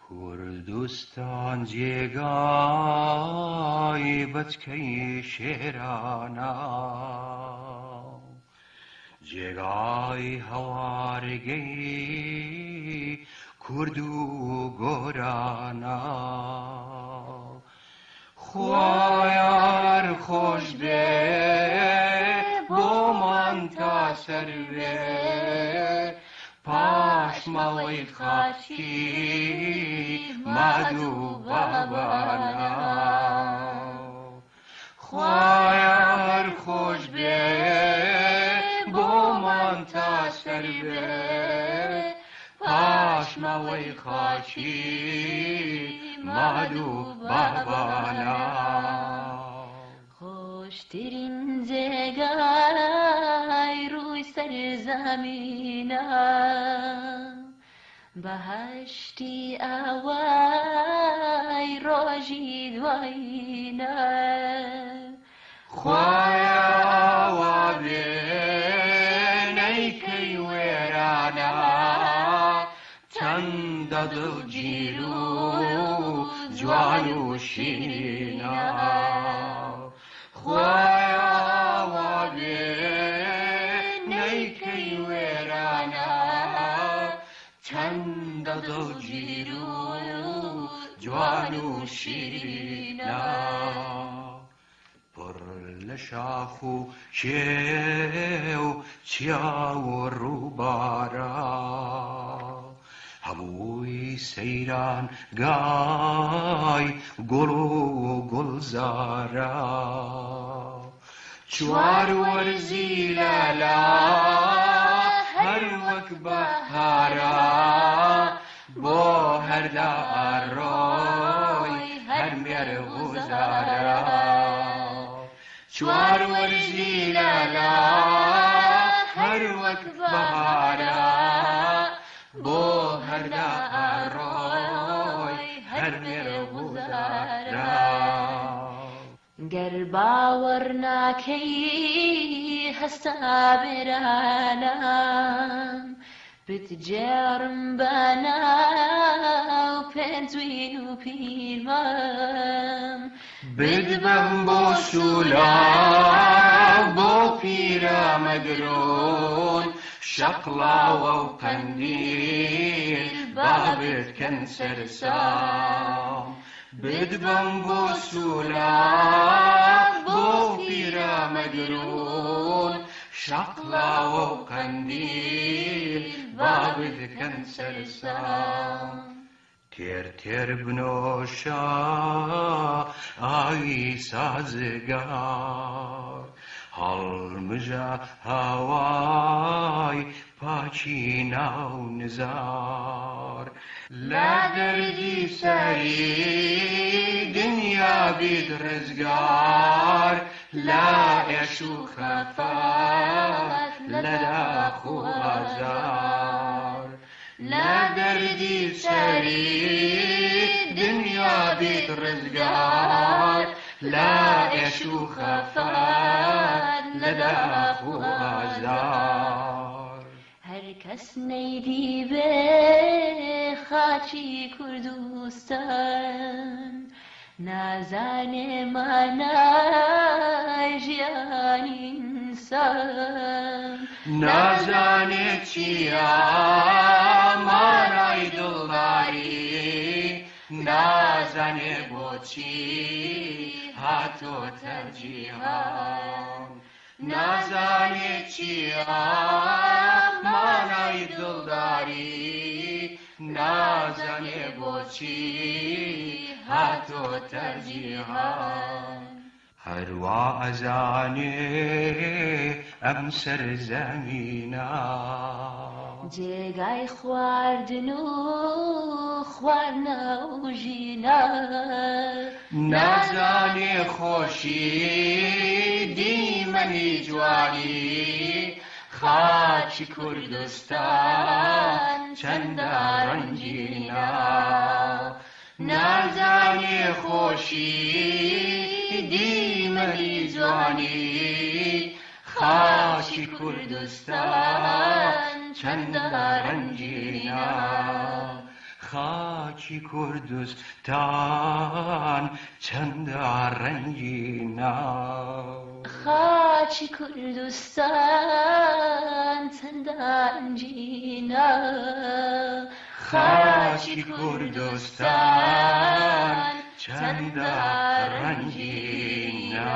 کوردستان جێگای بەچکەی شێرانە، جێگای هەوارگەی کورد و گۆرانە. خوایار خۆش بێ بۆمان تا سەر بێ پاشماوەی خاکی ماد و بابانە. خوایار خۆش بێ بۆمان تا سەر بێ پاشماوەی خاکی ماد و بابانە. خۆشترین جێگای ڕووی سەرزەمینە، بەهەشتی ئاوای ڕۆژی دوایینە. خوایە ئاوا بێ نەیکەی وێرانە، چەندە دڵگیر و جوان و شیرینە. خوایە ئاوا بێ نەیکەی وێرانە، چەندە دڵگیر و جوان و شیرینە. پڕ لە شاخ و کێو چیا و ڕووبارە، هەمووی سەیران گای گوڵ و گوڵزارە. چوار وەرزی لەلا هەر وەک بەهارە، بۆ هەردا ڕۆی هەر مێرغوزارە. چوار وەرزی لەلا هەر وەک بەهارە، بۆ هەردا ڕۆی هەر مێرغوزارە. گەر باوەڕ ناکەی هەستا بێرانم، بتگێڕم بە ناو پێنجوین و پیرمام. بدبەم بۆ سولاو بۆ پیرەمەگرون، شەقڵاوە و قەندیل بابت کەن سەرسام. بدبەم بۆ سولاو بۆ پیرەمەگرون، شەقڵاوە و قەندیل بابت کەن سەرسام. تێر تێر بنۆشە ئاوی سازگار، هەڵمژە هەوای پاکی ناو نزار. لە دەردی سەری دنیا بیت ڕزگار، لە ئێش و خەفەت لە داخ و ئازار. لە دەردی سەری دنیا بیت ڕزگار، لە ئێش و خەفەت لە داخ و ئازار. هەر کەس نەیدیبێ خاکی کوردستان، نازانێ مانای ژیانی ئینسان. نازانێ چییە مانای دڵداری، نازانێ بۆچی هاتۆتە جیهان. نازانێ چییە مانای دڵداری، نازانێ بۆچی هاتۆتە جیهان. هەروا ئەزانێ ئەم سەرزەمینە، جێگای خواردن و خواردنە و ژینە. نازانێ خۆشی دیمەنی جوانی، خاکی کوردستان چەندە ڕەنگینە. نازانێ خۆشی دیمەنی جوانی، خاکی کوردستان چەندە ڕەنگینە. خاکی کوردستان چەندە ڕەنگینە. خاکی کوردستان چەندە ڕەنگینە. خاکی کوردستان چەندە ڕەنگینە.